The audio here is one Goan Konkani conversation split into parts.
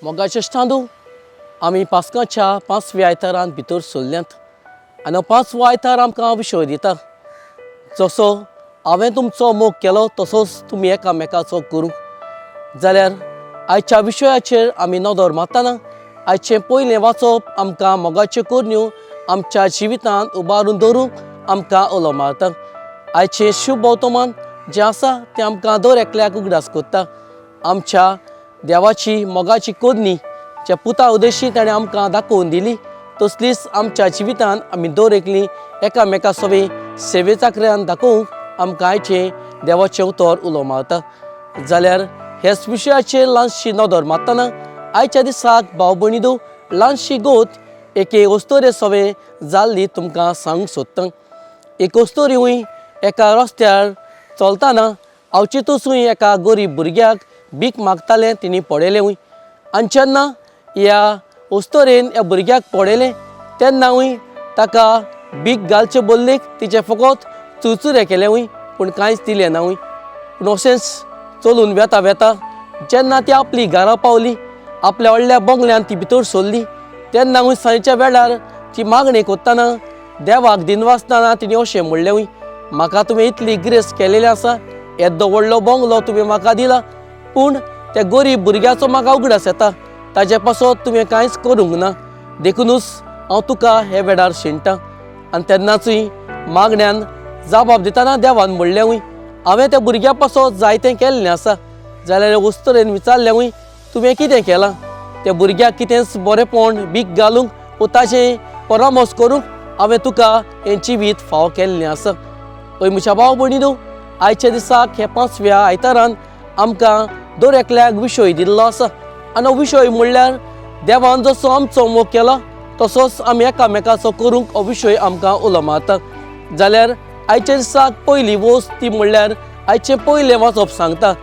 मोगाचे इश्टांनो, आमी पास्काच्या पांचव्या आयतारान भितर सरल्यात आनी हो पांचवो आयतार आमकां विशय दिता, जसो हांवें तुमचो मोग केलो तसोच तुमी एकामेकाचो करूंक. जाल्यार आयच्या विशयाचेर आमी नदर मारतना आयचें पयलें वाचप आमकां मोगाच्यो करण्यो आमच्या जिवितांत उबारून दवरूंक आमकां उलो मारता. आयचें शुभ वर्तमान जें आसा तें आमकां दर एकल्याक उगडास करता आमच्या देवाची मोगाची करणी ज्या पुता उद्देशी ताणें आमकां दाखोवन दिली, तसलीच आमच्या जिवितांत आमी दर एकली एकामेका सवें सेवे चाकऱ्यान दाखोवंक आमकां आयचें देवाचें उतर उलो मारता. जाल्यार ह्याच विशयाचेर ल्हानशी नदर मारतना आयच्या दिसाक भाव भयणी दो ल्हानशी गोत एके अस्तोरे सवें जाल्ली तुमकां सांगूंक सोदता. एक अस्तोरी एका रस्त्यार चलतना अवचितूय एका गरीब भुरग्याक भीक मागतालें तिणी पळयलें. आनी जेन्ना ह्या अस्तोरेन ह्या भुरग्याक पळयलें तेन्नाय ताका भीक घालचे बदलेक तिचें फकत चुरचुरे केलें, पूण कांयच दिलें ना. पूण अशेंच चलून वेता वेता जेन्ना ती आपली घरा पावली, आपल्या व्हडल्या बंगल्यान ती भितर सरली, तेन्ना सांजच्या वेळार ती मागणी करतना देवाक दिनवासतना तिणें अशें म्हणलें, म्हाका तुवें इतली ग्रेस केलेली आसा, येदो व्हडलो बंगलो तुवें म्हाका दिला, पूण त्या गरीब भुरग्याचो म्हाका उगडास येता, ताजे पासत तुवें कांयच करूंक ना, देखुनूच हांव तुका हे वेळार शिणटा. आनी तेन्नाचूय मागण्यान जबाब दितना देवान म्हणलें, हांवें त्या भुरग्या पासत जायतें केल्लें आसा. जाल्यार अस्तोरेन विचारलें, तुवें कितें केलां? त्या भुरग्याक कितेंच बरेंपण भीक घालूंक वो ताजें परामर्श करूंक हांवें तुका हें जिवीत फावो केल्लें आसा. हय म्हज्या भाव भयणी न्हू, आयच्या दिसाक ह्या पांचव्या आयतारान आमकां दर एकल्याक विशय दिल्लो आसा आनी हो विशय म्हणल्यार देवान जसो आमचो मोग केला तसोच आमी एकामेकाचो करूंक हो विशय आमकां उलो मारता. जाल्यार आयच्या दिसाक पयली वस्त ती म्हणल्यार आयचें पयलें वाचप सांगता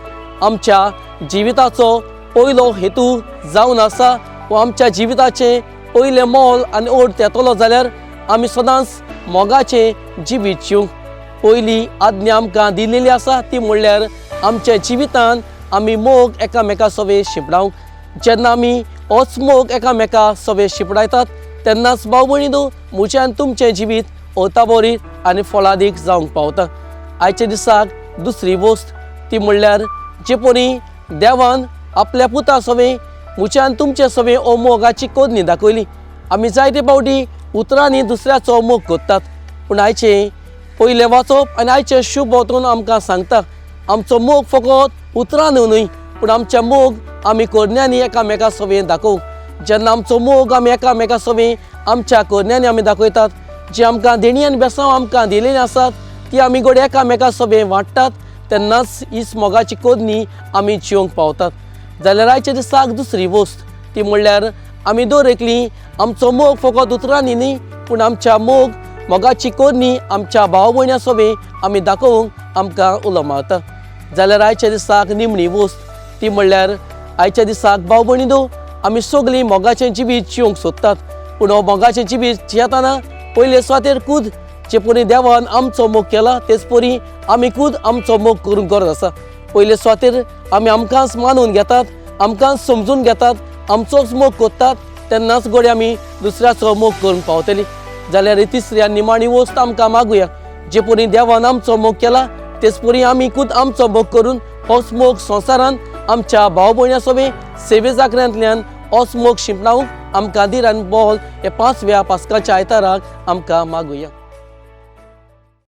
आमच्या जिविताचो पयलो हेतू जावन आसा वो आमच्या जिविताचें पयलें मोल आनी अर्थ येतलो जाल्यार आमी सदांच मोगाचें जिवीत जिवंक. पयली आज्ञा आमकां दिलेली आसा ती म्हणल्यार आमच्या जिवितांत आमी मोग एकामेका सवें शिंपडावंक. जेन्ना आमी होच मोग एकामेका सवें शिंपडायतात तेन्नाच भाव भयणी न्हू म्हजें आनी तुमचें जिवीत अवताबोरी आनी फळादीक जावंक पावता. आयच्या दिसाक दुसरी वस्त ती म्हणल्यार जे परी देवान आपल्या पुता सवें म्हज्या आनी तुमचे सवें हो मोगाची करणी दाखयली. आमी जायते फावटी उतरांनी दुसऱ्याचो मोग करतात, पूण आयचें पयलें वाचप आनी आयचें शुभ वतून आमकां सांगता आमचो मोग फकत उतरांनी न्हय, पूण आमच्या मोग आमी करण्यांनी एकामेका सवें दाखोवंक. जेन्ना आमचो मोग आमी एकामेका सवें आमच्या करण्यांनी आमी दाखयतात, जी आमकां देणी आनी बेसांव आमकां दिलेलीं आसात ती आमी घडये एकामेका सवें वांट्टात, तेन्नाच हीच मोगाची करणी आमी जिवंक पावतात. जाल्यार आयच्या दिसाक दुसरी वस्त ती म्हणल्यार आमी दर एकली आमचो मोग फकत उतरांनी न्हय, पूण आमच्या मोग मोगाची करणी आमच्या भाव भयण्यां सवें आमी दाखोवंक आमकां उलो मारता. जाल्यार आयच्या दिसाक निमणी वस्त ती म्हणल्यार आयच्या दिसाक भाव भयणी न्हू आमी सगळीं मोगाचें जिवीत जिवंक सोदतात, पूण हो मोगाचें जिवीत जियेतना पयले सुवातेर खूद जे परी देवान आमचो मोग केला तेच परी आमी खूद आमचो मोग करूंक गरज आसा. पयले सुवातेर आमी आमकांच मानून घेतात, आमकांच समजून घेतात, आमचोच मोग करतात, तेन्नाच घडये आमी दुसऱ्याचो मोग करूंक पावतली. जाल्यार ही तिसरी आनी निमाणी वस्त आमकां मागुया, जे परी देवान आमचो मोग केला तेच परी आमी खूद आमचो मोग करून होच मोग संवसारान आमच्या भाव भयण्यां सवें सेवे जागऱ्यांतल्यान होच मोग शिंपणावंक आमकां धीर आनी बळ हे पांचव्या पास्काच्या आयताराक आमकां मागुया.